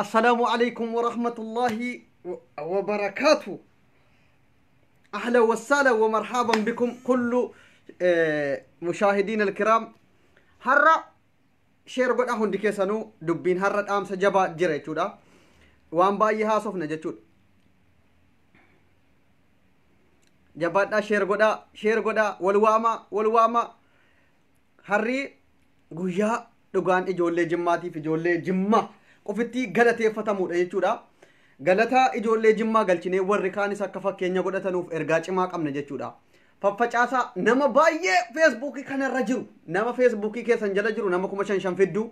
Assalaamu alaikum warahmatullaahi wabarakaatu. Ahlan wassaalan wa marhaaban bikum kullu mushaahidiin alkiraam. Har'a share godhaa hundi keessanuu, dubbiin har'a dhaamsa jabaa jira jechuudha. Waan baay'ee haasofna jechuudha. Jabaadhaa, share godhaa, share godhaa, wal waamaa, wal waamaa. Har'i guyyaa dhugaan ijoollee Jimmaatiif ijoollee Jimmaa qofitti galateeffatamuudha jechuudha. Galata ijoollee Jimmaa galchinee warri kaanis akka fakkeenya godhatanuuf ergaa cimaa qabna jechuudha. Faffacaasaa, nama baay'ee Feesbuukii kanarra jiru, nama Feesbuukii keessan jala jiru, nama 5,000 fidduu,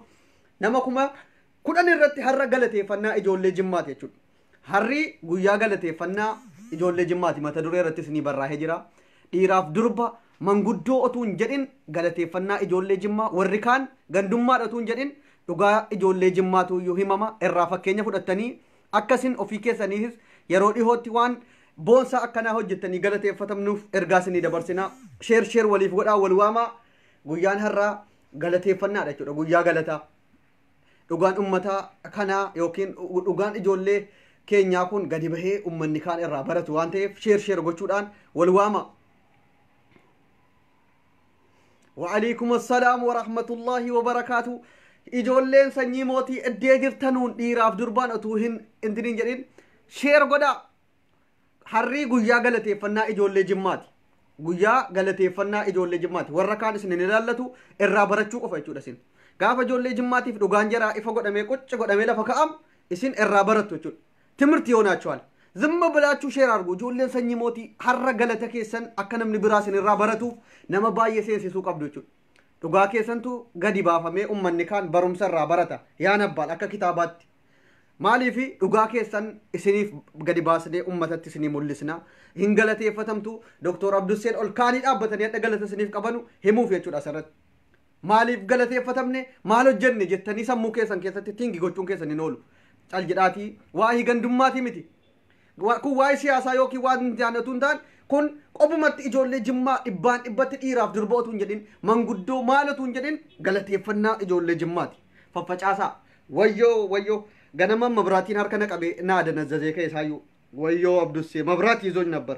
nama 10,000 irratti har'a galateeffannaa ijoollee Jimmaati jechuudha. Har'i guyyaa galateeffannaa ijoollee Jimmaati, mata duree irrattis ni barraa'ee jira. Dhiiraaf durba, manguddoo otuu hin jedhin, galateeffannaa ijoollee Jimmaa, warri kaan gandummaadha otuu hin jedhin, dhugaa ijoollee Jimmaatu iyyuu himama, irraa fakkeenya fudhattanii akkasin ofii keessaniifis yeroo dhihootti waan boonsaa akkanaa hojjettanii galateeffatamnuuf ergaa isinii dabarsinaa. Share share waliif godhaa, wal waamaa. Guyyaan har'aa galateeffannaadha jechuudha, guyyaa galataa. Dhugaan uummataa kanaa yookiin dhugaan ijoollee keenyaa kun gadi bahee uummanni kaan irraa baratu waan ta'eef share share gochuudhaan wal waamaa. Wa'aliikum assalaam wa rahmatullahi wa barakaatu. Ijoolleen sanyii mootii iddee jirtanuun dhiiraaf durbaan otuu hin intiniin jedhin share godhaa. Harrii guyyaa galateeffannaa ijoollee Jimmaati. Guyyaa galateeffannaa ijoollee Jimmaati. Warra kaan isin hin ilaallatu, irraa barachuu qofa jechuudha isin. Gaafa ijoollee Jimmaatiif dhugaan jaraa ifa godhamee qocca godhamee lafa ka'am, isin irraa barattu jechuudha. ትምህርት ይሆናችኋል። ዝም ብላችሁ share አድርጉ። Ijoolleen sanyii mootii, har'a galata keessan akka namni biraa isin irraa baratuuf nama baay'ee seensisuu qabdu jechuudha. Dhugaa keessantu gadi baafamee uummanni kaan barumsa irraa barata. Yaa nabbaal akka kitaabaatti. Maaliif dhugaa keessan isiniif gadi baasnee uummatatti isinii mul'isna. Hin galateeffatamtu. Doktor Abdusseen ol kaanii dhaabbatanii hadha galata isiniif qabanu himuuf jechuudha asirratti. Maaliif galateeffatamne, maal hojjenne jettanii sammuu keessan keessatti think gochuun keessan hin oolu. Cal jedhaatii, waa'ee gandummaatii miti. Kun waa'ee siyaasaa yookiin waan hin jaallatu hin taane, kun qofumatti ijoollee Jimmaa dhibbaan dhibbatti dhiiraaf durba otuu hin jedhin, manguddoo maal otuu hin jedhin, galateeffannaa ijoollee Jimmaati. Faffacaasaa. Wayyoo wayyoo, ganama mabraatiin harka na qabee naa danazzazee keessaayyuu. Wayyoo Abdussee, መብራት ይዞኝ ነበር.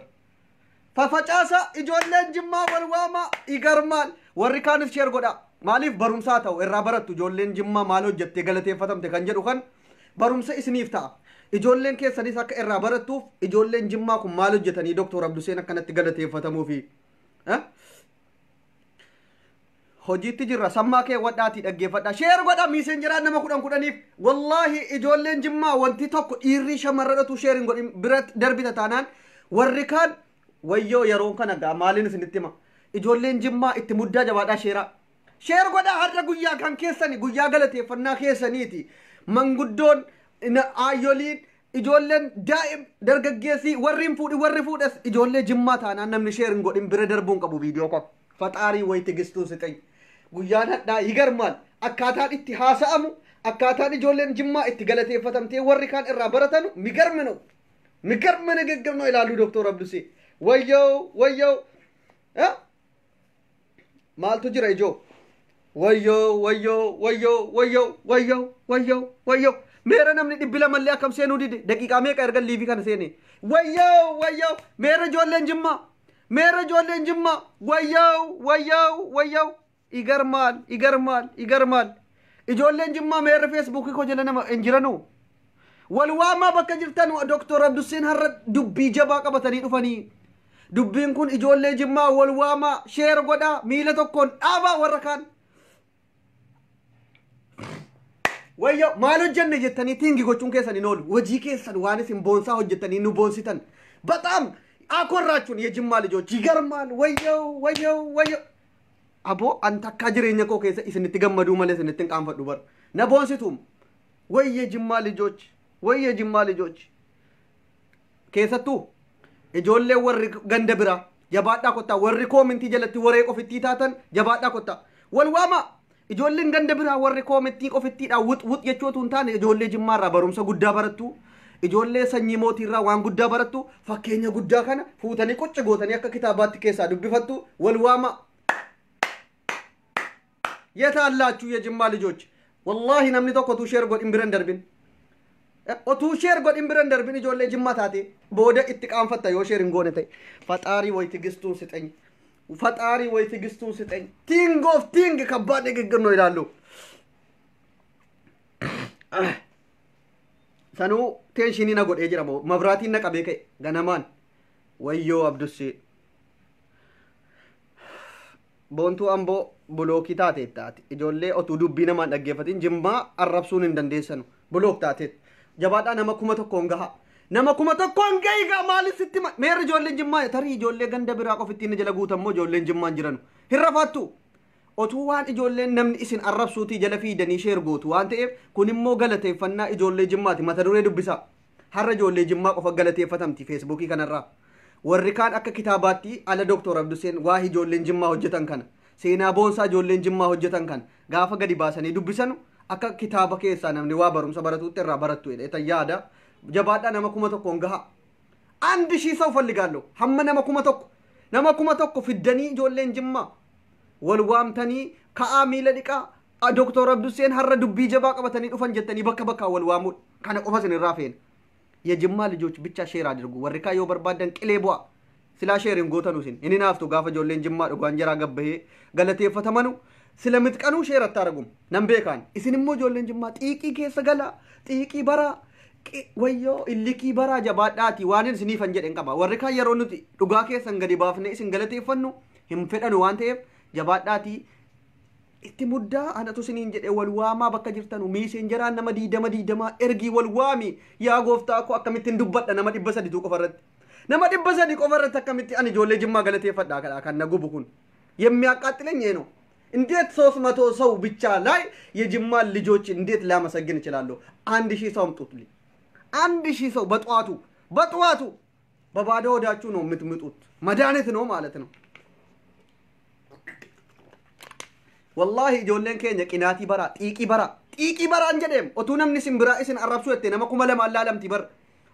Faffacaasaa, ijoolleen Jimmaa wal waamaa, igarmaal, warri kaanis share godhaa. Maaliif barumsaa ta'u irraa barattu, ijoolleen Jimmaa maal hojjettee galateeffatamte kan jedhu kan barumsa isiniif ta'a. Ijoolleen keessanis akka irraa barattuuf, ijoolleen Jimmaa kun maal hojjetanii Doktor Abduseen akkanatti galateeffatamuufi. Hojiitti jirra, sammaa kee wadhaatii dhaggeeffadha. Share godha Messengeraan nama 10 10f. Wallaahi ijoolleen Jimmaa wanti tokko dhiirri shamarradhatu share hin godhin bira darbita taanaan warri kaan wayyoo, yeroon kana gaa maaliin isinitti hima. Ijoolleen Jimmaa itti muddaa, jabaadhaa, shareaa. Share godhaa, har'a guyyaa kan keessani, guyyaa galateeffannaa keessaniiti. Manguddoon, aayyoliin, ijoolleen daa'im dargaggeessii, warri hin fuudhi, warri fuudhes, ijoollee Jimmaa taanaan namni share hin godhin bira darbuun qabu viidiyoo qofa. ፈጣሪ ወይ ትዕግስቱን ስጠኝ. Guyyaan hadhaa ይገርማል. Akkaataan itti haasa'amu, akkaataan ijoolleen Jimmaa itti galateeffatamtee warri kaan irraa baratanu የሚገርም ነው. የሚገርም ንግግር ነው ይላሉ ዶክተር አብዱሴ። ወየው ወየው፣ maaltu jira ijoo? Wayyoo wayyoo wayyoo wayyoo wayyoo wayyoo wayyoo, meera namni 200llee akkam seenuu dide? Daqiiqaa meeqa erga liveii kana seene? Wayyoo wayyoo, meera ijoolleen Jimmaa, meera ijoolleen Jimmaa, wayyoo wayyoo wayyoo, ይገርማል ይገርማል ይገርማል። Ijoolleen Jimmaa meera Feesbuukii koo jala nama hin jiranuu? Wal waamaa bakka jirtan, Doktor Abdusseen har'a dubbii jabaa qabatanii dhufanii. Dubbiin kun ijoollee Jimmaa wal waamaa, share godhaa, miila tokkoon dhaabaa warra kaan. Wayyo, maal hojjenne jettanii think gochuun keessan hin oolu. Hojii keessan waan isin boonsaa hojjettanii nu boonsitan. በጣም አኮራችሁን የጅማ ልጆች፣ ይገርማል። ወየው ወየው ወየው። Aboo, an takkaa jireenya koo keessa isinitti gammaduu malee isinitti hin qaanfadhu bar. Na boonsituum. ወየ ጅማ ልጆች, ወየ ጅማ ልጆች. Keessattuu ijoollee warri ganda biraa jabaadhaa kottaa, warri commentii jalatti waree qofittii taatan jabaadhaa kottaa. Wal waamaa. Ijoolleen ganda biraa warri commentii qofittiidhaan wux wux jechuu hin taane, ijoollee Jimmaarraa barumsa guddaa barattu. Ijoollee sanyii mootiirraa waan guddaa barattu, fakkeenya guddaa kana fuutanii qocca gootanii akka kitaabaatti keessaa dubbifattu, wal waamaa. የት አላችሁ የጅማ ልጆች? Wallaahi namni tokko tu share godhin biran darbin. Otuu share godhin biran darbin ijoollee Jimmaa taate booda itti qaanfatta yoo share hin goone ta'e. ፈጣሪ ወይ ትዕግስቱን ስጠኝ፣ ፈጣሪ ወይ ትዕግስቱን ስጠኝ። King of king ከባድ ንግግር ነው ይላሉ። Sanuu tension na godhee jira moo mabraatiin na qabee ka'e ganamaan. Wayyoo Abdussee. Boontuu Amboo block taateet taate. Ijoollee otuu dubbii namaan dhaggeeffatin Jimmaa arrabsuun hin dandeessanu. Block taateet. Jabaadhaa, nama 1000n gaha. Nama 1000n gahi gaa maalif sitti meerri ijoolleen Jimmaa tarii ijoollee ganda biraa qofa inni jala guutammoo ijoolleen Jimmaan jiranu. Hin rafattu. Otuu waan ijoolleen namni isin arrabsuutii jala fiidanii share gootu waan ta'eef kun immoo galateeffannaa ijoollee Jimmaati, mata duree dubbisaa. Har'a ijoollee Jimmaa qofa galateeffatamti Feesbuukii kanarraa. Warri kaan akka kitaabaatti ala Dooktor Abduseen waa ijoolleen Jimmaa hojjetan kana, seenaa boonsaa ijoolleen Jimmaa hojjetan kana gaafa gadi baasanii dubbisanu akka kitaaba keessaa namni waa barumsa baratuutti irraa barattu jedhe yaada. Jabaadhaa, nama 1000n gaha. አንድ ሺህ ሰው ፈልጋለሁ hamma nama 1000, nama 1000 fiddanii ijoolleen Jimmaa wal waamtanii ka'aa miila dhiqaa, Dooktor Abduseen har'a dubbii jabaa qabatanii dhufan jettanii bakka bakkaa wal waamuudha. Kana qofa isin irraa feena. የጅማ ልጆች ብቻ share አድርጉ። Warri kaan yoo barbaadan qilee bu'a. Silaa share hin gootanu isin. Inni naaftu gaafa ijoolleen Jimmaa dhugaan jaraa gabbahee galateeffatamanu sila mitqanuu share attaaragum nan beekaan. Isin immoo ijoolleen Jimmaa xiiqii keessa galaa, xiiqii baraa, wayyoo illikii baraa, jabaadhaati waan isiniifan jedhen qaba. Warri kaan yeroo nuti dhugaa keessan gadi baafnee isin galateeffannu hin fedhanu waan ta'eef jabaadhaatii itti muddaa. Anatu isiniin jedhe, wal waamaa bakka jirtanu Messengeraan nama 20 20 ergii wal waami. Yaa gooftaa koo, akkamittiin dubbadha nama 300tu qofa irratti? Nama 300 qofa irratti akkamitti ani ijoollee Jimmaa galateeffadha? Kadha kan na gubu kun የሚያቃጥለኝ ይሄ ነው። እንዴት 300 ሰው ብቻ ላይ የጅማን ልጆች እንዴት ላመሰግን እችላለሁ? 1000 ሰው አምጡትልኝ። 1000 ሰው በጠዋቱ በጠዋቱ በባዶ ሆዳችሁ ነው የምትምጡት። መድኃኒት ነው ማለት ነው። Wallaahi ijoolleen keenya qinaatii baraa, xiiqii baraa, xiiqii baraan jedheem. Otuu namni isin biraa isin arrabsuu jettee nama 2000 laalamti bar.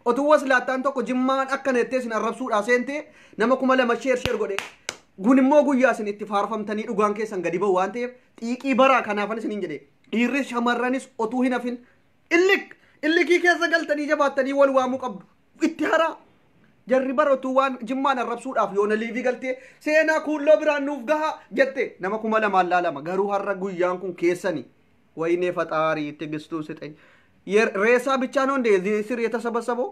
Otuu waslaattaan tokko Jimmaan akkana jettee isin arrabsuudhaa seentee nama 2000 share share godhe. Kun immoo guyyaa isin itti faarfamtanii dhugaan keessan gadi ba'u waan ta'eef xiiqii baraa. Kanaafan isiniin jedhe, dhiirris shamarranis otuu hin hafin illik illikii keessa galtanii jabaattanii wal waamuu qabdu. Itti haraa. Jarri bara otuu waan Jimmaan arrabsuudhaaf yoona live galtee seenaa kuulloo biraan nuuf gaha jette nama 2000 laalama. Garuu har'a guyyaan kun keessani. ወይኔ ፈጣሪ ትዕግስቱን ስጠኝ። ሬሳ ብቻ ነው እንዴ እዚህ ስር የተሰበሰበው?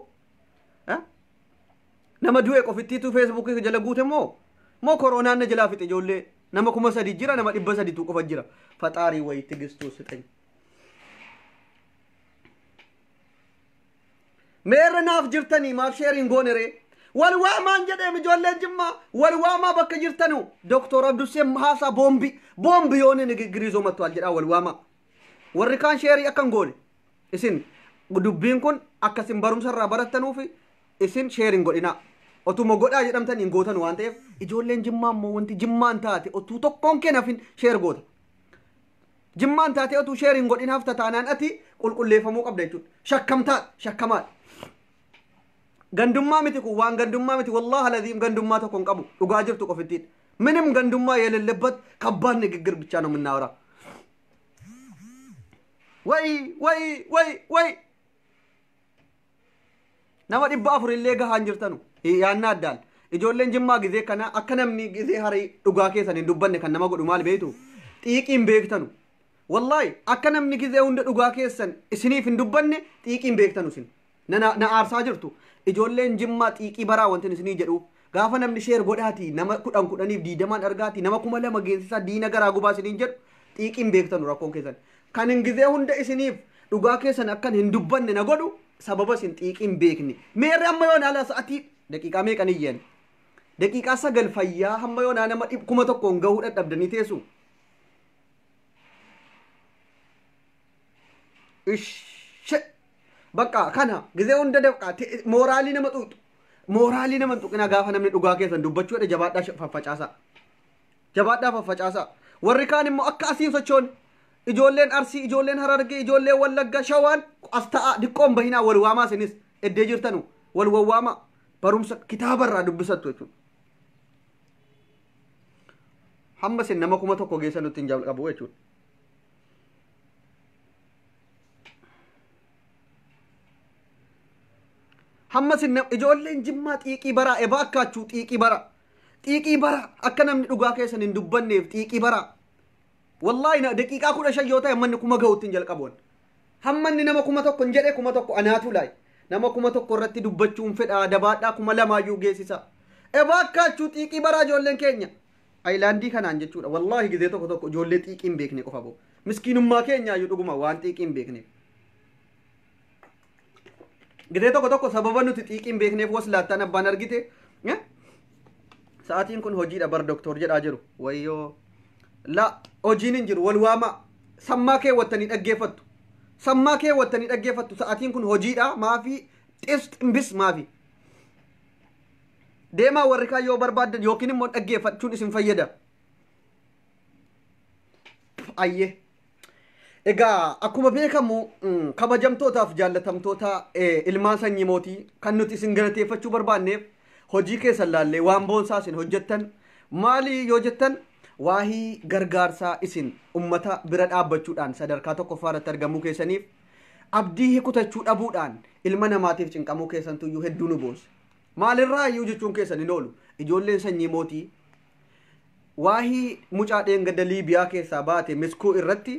Nama du'e qofittiitu Feesbuukii jala guute moo koronaan na jalaa fixe ijoollee? Nama 3000 jira, nama 300tu qofa jira. ፈጣሪ ወይ ትዕግስቱን ስጠኝ። Meerra naaf jirtanii maaf share hin goone ree? Wal waamaan jedheem, ijoolleen Jimmaa wal waamaa bakka jirtanu. Doktor Abduseen haasaa boombi boombi የሆነ ንግግር ይዞ መጥቷል jedhaa wal waamaa. Warri kaan share akka hin goone, isin dubbiin kun akkasin barumsa irraa barattanuufi isin share hin godhinaa. Otuma godhaa jedhamtan hin gootan waan ta'eef ijoolleen Jimmaa immoo wanti Jimmaan taate otuu tokkoon kee nafin share goota. Jimmaan taate otuu share hin godhin hafta taanaan ati qulqulleeffamuu qabda jechuudha. Shakkamtaadha, shakkamaadha. Gandummaa miti kun, waan gandummaa miti. Wallaahi laziim gandummaa tokko hin qabu, dhugaa jirtu qofittiin. ምንም ገንዱማ የሌለበት ከባድ ንግግር ብቻ ነው የምናወራ። ወይ ወይ ወይ ወይ፣ nama 400 illee gahaan jirtanu yaanna addaan. Ijoolleen Jimmaa gizee kana akka namni gizee harii dhugaa keessan hin dubbanne kan nama godhu maal beektu? Xiiqiin beektanu. Wallaahi akka namni gizee hunda dhugaa keessan isiniif hin dubbanne xiiqiin beektanu isin. Na aarsaa jirtu. Ijoolleen Jimmaa xiiqii baraa wanti isinii jedhu gaafa namni share godhaati nama 10 10f 20n argaati nama 2000 geessisaa diina garaa gubaa isiniin jedhu xiiqiin beektanu rakkoon keessan. Kan hin gizee hunda isiniif dhugaa keessan akkan hin dubbanne na godhu sababa isin xiiqiin beekne. Meerri amma yoon ala sa'atii daqiiqaa meeqan iyyeen? Daqiiqaa 9 fayyaa hamma yoonaa nama 1000n gahuu dadhabdanii teessu. Ishee bakka kana gizee hunda dafqaa mooraalii nama xuqxu. Mooraalii nama tuqina gaafa namni dhugaa keessan dubbachuu jedhe jabaadhaa faffacaasaa. Jabaadhaa faffacaasaa. Warri kaan immoo akka asiin sochoon ijoolleen Arsii, ijoolleen Harargee, ijoolleen Wallagga, Shawaan as ta'a, diqqoon bahinaa wal waamaa isinis eddee jirtanu wal wawwaamaa barumsa kitaabarraa dubbisattu jechuudha. Hamma isin nama 1000 geessa nutti hin jalqabu jechuudha. Hamma sin ijoolleen Jimmaa xiiqii baraa ebaa akkaachuu xiiqii bara. Xiiqii bara akka namni dhugaa keessan hin dubbanneef xiiqii bara. Wallaahi daqiiqaa 15 yoo ta'e manni 1000 gahuutti hin jalqabuun. Hamma inni nama 1000 hin jedhe 1000 anaatu laayi. Nama 1000 irratti dubbachuun fedhaa dabaadhaa 2000 geessisa. Ebaa akkaachuu xiiqii baraa ijoolleen keenya. Ayilaandii kanaan jechuudha. Wallaahi gizee tokko tokko ijoollee xiiqii hin beekne qofa boo. Miskiinummaa keenyaayyuu dhuguma waan xiiqii hin beekneef. Gizee tokko tokko sababa nuti xiiqii hin beekneef waslaattaan abbaan argite. Sa'aatiin kun hojiidha bar doktor jedhaa jiru. Wayyoo. La hojiin hin jiru wal waama sammaa keewwattanii dhaggeeffattu. Sammaa keewwattanii dhaggeeffattu sa'aatiin kun hojiidha maafi xis ximbis maafi. Deemaa warri kaan yoo barbaaddan yookiin immoo dhaggeeffachuun isin fayyada. Ayyee. Egaa akkuma beekamu kabajamtootaaf jaallatamtoota ilmaan sanyii mootii kan nuti isin galateeffachuu barbaanneef hojii keessan laallee waan boonsaa isin hojjettan maali yoo jettan waahii gargaarsaa isin ummata bira dhaabbachuudhaan sadarkaa tokkoffaa irratti argamuu keessaniif abdii kutachuu dhabuudhaan ilma namaatiif cinqamuu keessantuyyuu hedduu nu boonse. Maalirraa iyyuu jechuun keessan hin oolu. Ijoolleen sanyii mootii waahii mucaa dheengadda Liibiyaa keessaa baate miskuu irratti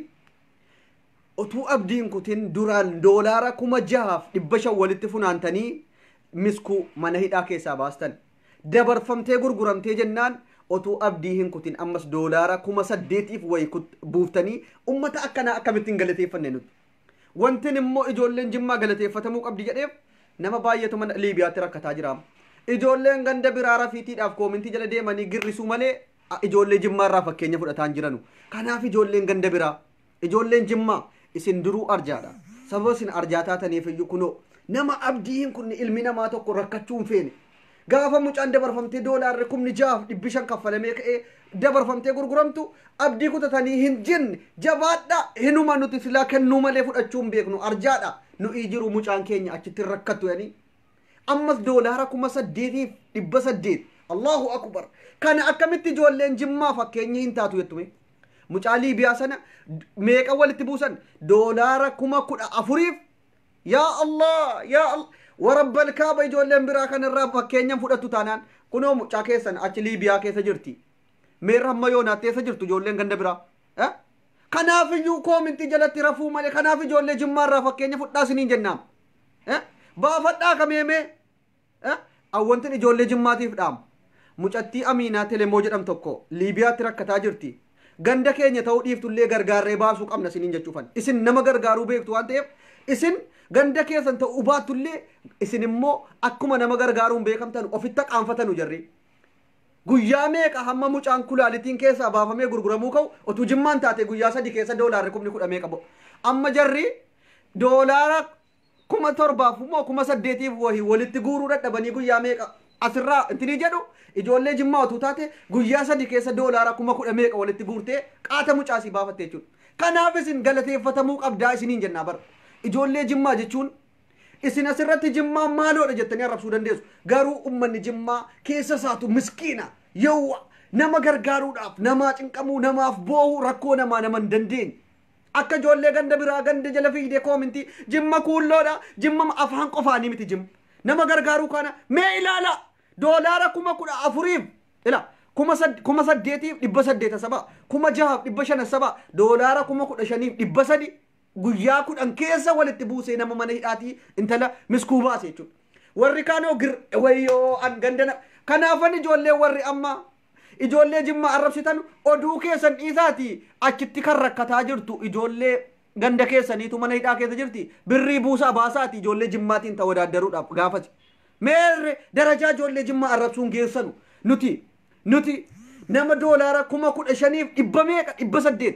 utuu abdiin kutin duraan doolaara 6500 walitti funaantanii miskuu mana hidhaa keessaa baastan. Dabarfamtee gurguramtee jennaan utuu abdii hin kutin ammas doolaara 8000 wayi buuftanii ummata akkanaa akkamittiin galateeffanne nuti. Wantin immoo ijoolleen Jimmaa galateeffatamuu qabdi jedheef nama baay'eetu mana Liibiyaatti rakkataa jira. Ijoolleen ganda biraa rafiitiidhaaf koomintii jala deemanii girrisuu malee ijoollee Jimmaa irraa fakkeenya fudhataa hin jiranu. Kanaaf ijoolleen ganda biraa ijoolleen Jimmaa isin duruu arjaadha. Sababa isin arjaa taataniif iyyuu kunoo nama abdii hin kunne ilmi namaa tokko rakkachuu hin feene. Gaafa mucaan dabarfamtee doolaarri 6500 kaffalamee ka'ee dabarfamtee gurguramtu abdii kutatanii hin jenne jabaadha hinuma nuti silaa kennuu malee fudhachuu hin beeknu arjaadha. Nuyi jiru mucaan keenya achitti rakkattu jedhanii. Ammas doolaara 8800. Allahu akbar. Kana akkamitti ijoolleen Jimmaa fakkeenya hin taatu jettume. Mucaa Liibiyaa sana meeqa walitti buusan doolaara 14,000 yaa Allah yaa Allah warabbal kaaba ijoolleen biraa kanarraa fakkeenyaan fudhattu taanaan kunoo mucaa keessan achi Liibiyaa keessa jirti. Meerra hamma yoonaatti eessa jirtu ijoolleen ganda biraa. Kanaaf iyyuu koomintii jalatti rafuu malee kanaaf ijoollee Jimmaarraa fakkeenya fudhaa isiniin jennaam. Baafadhaa kameemee. Awwantin ijoollee Jimmaatiif dhaamu. Mucattii Amiinaa Telemoo jedhamu tokko Liibiyaatti rakkataa jirti. Ganda keenya ta'uu dhiiftullee gargaarree baasuu qabna isiniin jechuufan. Isin nama gargaaruu beektu waan ta'eef isin ganda keessan ta'uu baattullee isin immoo akkuma nama gargaaruun beekamtan ofitti qaanfatanu jarri. Guyyaa meeqa hamma mucaan kulaalitiin keessaa baafamee gurguramuu ka'u otuu Jimmaan taate guyyaa 3 keessa doolaarri 10,000 meeqa bo'u. Amma jarri doolaara 7000 immoo 8000 wahii walitti guuruu dadhabanii guyyaa meeqa asirraa intinii jedhu ijoollee Jimmaa otuu taate guyyaa 3 keessa doolaara 10,000 meeqa walitti guurtee qaata mucaasii baafatte jechuudha. Kanaaf isin galateeffatamuu qabdaa isiniin jennaa bara. Ijoollee Jimmaa jechuun isin asirratti Jimmaa maaloodha jettanii arrabsuu dandeessu. Garuu ummanni Jimmaa keessa isaatu miskiina yawwa nama gargaaruudhaaf namaa cinqamuu namaaf boohuu rakkoo namaa nama hin dandeenye. Akka ijoollee ganda biraa ganda jala fiigdee koomintii Jimma kuulloodha Jimma afaan qofaanii miti Jimma. Nama gargaaruu kana mee ilaala doolaara 14,000 ila 8807 6507 doolaara 15,300 guyyaa 10 keessa walitti buusee nama mana hidhaatii intala miskuu baase jechuudha. Warri kaanoo wayyoo an gandana kanaafan ijoollee warri amma ijoollee Jimmaa arrabsitan oduu keessan dhiisaati achitti kan rakkataa jirtu ijoollee ganda keessaniitu mana hidhaa keessa jirti birrii buusaa baasaati ijoollee Jimmaatiin ta'uu gaafati. Meerre darajaa ijoollee Jimmaa arrabsuun geessanu nuti nama doolaara 15,800 meeqa 800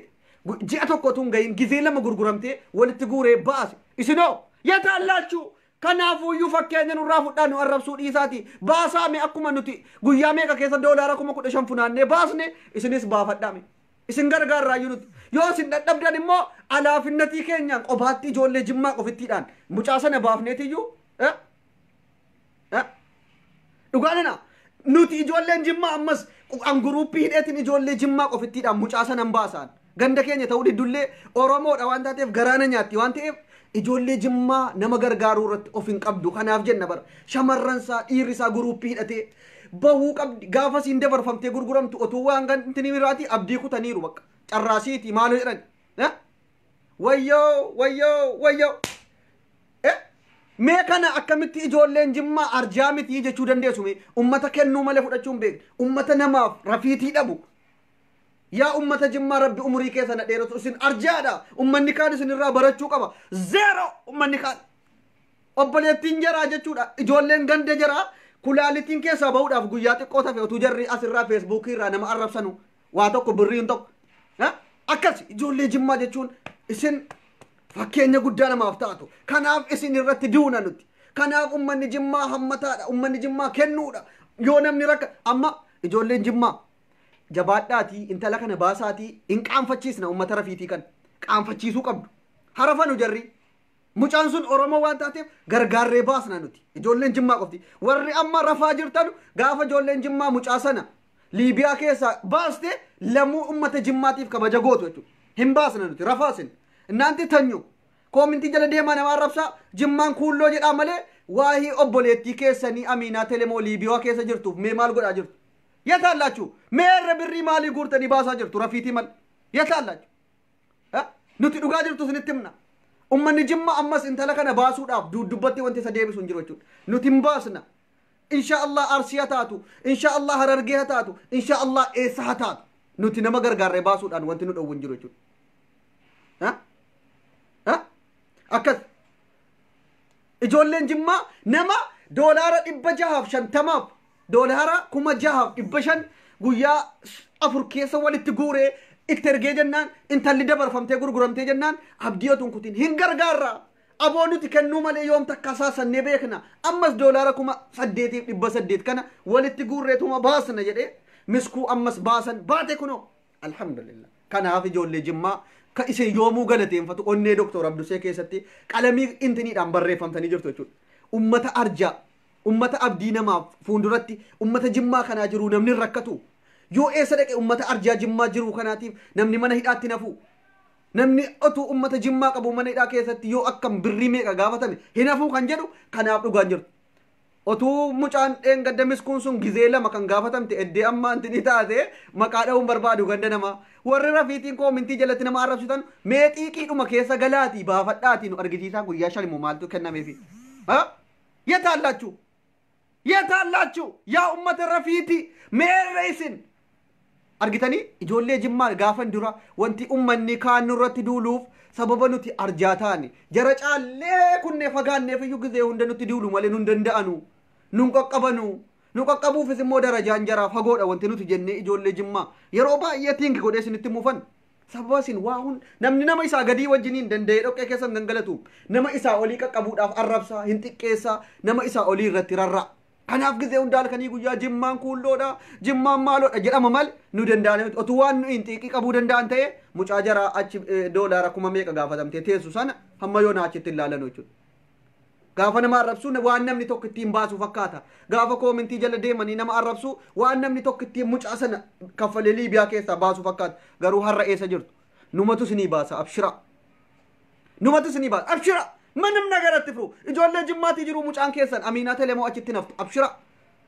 ji'a tokko tun gahin gizee 2 gurguramtee walitti guuree baase isinoo yataallachuu kanaafuyyuu fakkeenya nurraa fudhaa nu arrabsuu dhiisaati baasaame akkuma nuti guyyaa meeqa keessa doolaara 15,000 funaannee baasne isinis baafadhaame isin gargaarraayyuu nuti yoo isin dadhabdan immoo alaafinnatii keenyaan qobaatti ijoollee Jimmaa qofittiidhaan mucaa sana baafneetiyyuu dhugaanina nuti ijoolleen Jimmaa ammas an guruuppii hidheetiin ijoollee Jimmaa qofittiidhaan mucaa sanan baasaan. Ganda keenya ta'uu diddullee Oromoodha waan taateef garaana nyaatti waan ta'eef ijoollee Jimmaa nama gargaaruu irratti of hin qabdu. Kanaaf jenna bara shamarran isaa dhiirri isaa guruuppii hidhatee bahuu qabdi. Gaafa siin dabarfamtee gurguramtu otuu waan ganti biraatii abdii kutaniiru bakka carraasiiti maaloo jedhan. Wayyoo wayyoo wayyoo. Mee kana akkamitti ijoolleen Jimmaa arjaa miti jechuu dandeessu? Mee ummata kennuu malee fudhachuun beekne, ummata namaaf rafiitii dhabu. Yaa ummata Jimmaa, Rabbi umurii keessa na dheeratu, isin arjaadha. Ummanni kaan isin irraa barachuu qaba. Zeero ummanni kaan. Obboleettiin jaraa jechuudha. Ijoolleen ganda jaraa kulaalitiin keessaa bahuudhaaf guyyaa xiqqoo tafe otuu jarri asirraa Feesbuukii irraa nama arrabsanu waa tokko birriin tokko. Akkas ijoollee Jimmaa jechuun isin fakkeenya guddaa namaaf taatu. Kanaaf isin irratti duuna nuti. Kanaaf ummanni Jimmaa hammataadha. Ummanni Jimmaa kennuudha. Yoo namni rakka amma ijoolleen Jimmaa jabaadhaatii intala kana baasaatii hin qaanfachiisna. Ummata rafiitii kan qaanfachiisuu qabdu. Harafanu jarri. Mucaan sun Oromoo waan taateef gargaarree baasna nuti. Ijoolleen Jimmaa qofti. Warri amma rafaa jirtan gaafa ijoolleen Jimmaa mucaa sana Liibiyaa keessaa baaste lamuu ummata Jimmaatiif kabaja gootu jechuudha. Hin baasna nuti rafaasin. Innaanti tanyu. Koomintii jala deemaa nama arrabsaa, Jimmaan kuulloo jedhaa malee waahii obboleettii keessanii Amiinaa Telemoo Liibiyaa keessa jirtuuf mee maal godhaa jirtu? Yataallachu meerra birrii maalii guurtanii baasaa jirtu rafiitii mal? Yataallachu. Nuti dhugaa jirtu isinitti himna. Ummanni Jimma ammas intala kana baasuudhaaf duddubbatti wanti isa deebisu hin jiru jechuudha. Nuti hin baasna. Insha Allah Arsii haa taatu, insha Allah Harargee haa taatu, insha Allah eessa haa taatu. Nuti nama gargaarree baasuudhaan wanti nu dhowwu hin jiru jechuudha. Akkas ijoolleen Jimmaa nama $650f $6,500 guyyaa 4 keessa walitti guuree itti ergee jennaan intalli dabarfamtee gurguramtee jennaan abdii otoo hin kutin hin gargaarra. Aboo nuti kennuu malee yoom takka saasannee beekna. Ammas $8,800 kana walitti guurreetuma baasna jedhee miskuu ammas baasan baate kunoo. Alhamdulillah. Kanaaf ijoollee Jimmaa ka isin yoomuu galateeffatu onnee Doktor Abdusee keessatti qalamii intiniidhaan barreeffamtanii jirtu jechuudha. Ummata arjaa, ummata abdii namaaf fuulduratti ummata Jimmaa kanaa jiru namni rakkatu. Yoo eessa dhaqe ummata arjaa Jimmaa jiru kanaatiif namni mana hidhaatti nafu. Namni otuu ummata Jimmaa qabu mana hidhaa keessatti yoo akkam birrii meeqa gaafatame hin hafuu kan jedhu kanaaf dhugaan jirtu. Otuu mucaan dheengadda miskuun sun gizee 2 kan gaafatamte eddee amma intini taate maqaa dha'uun barbaadu ganda namaa. Warri rafiitiin koomintii jalatti nama arrabsitan mee xiiqiidhuma keessa galaatii baafadhaatii nu argisiisaa guyyaa 5 immoo maaltu kennameefi. Yetaallachu? Yetaallachu? Yaa ummata rafiitii meerre isin? Argitanii ijoollee Jimmaa gaafan dura wanti ummanni kaan nurratti duuluuf sababa nuti arjaa taane jara caallee kunnee fagaanneef iyyuu gizee hunda nutti duulu malee nun danda'anu nun qaqqabanu nu qaqqabuufis immoo darajaan jaraa fagoodha wanti nuti jennee ijoollee Jimmaa yeroo baay'ee tinki godhee isinitti mufan sababa isin waa hun namni nama isaa gadii wajjiniin danda'ee dhoqqee keessan gangalatu nama isaa olii qaqqabuudhaaf arrabsaa hin xiqqeessaa nama isaa olii irratti rarra'a. Kanaaf gizee hunda halkanii guyyaa Jimmaan kuulloodha, Jimmaan maaloodha jedhama malee nu danda'an miti. Otuu waan nu hin xiiqii qabuu danda'an ta'e mucaa jaraa achi $10,000 meeqa gaafatamtee teessu sana hamma yoona achitti hin laalanu jechuudha. Gaafa nama arrabsu waan namni tokko ittiin baasu fakkaata. Gaafa koomintii jala deemanii nama arrabsu waan namni tokko ittiin mucaa sana kaffalee Liibiyaa keessaa baasu fakkaata. Garuu har'a eessa jirtu? Numatu isinii baasa abshira. Numatu isinii baasa abshira. Manim nagaratti firu. Ijoollee Jimmaatii jiru mucaan keessan Amiinaa Telemoo achitti naftu abshira.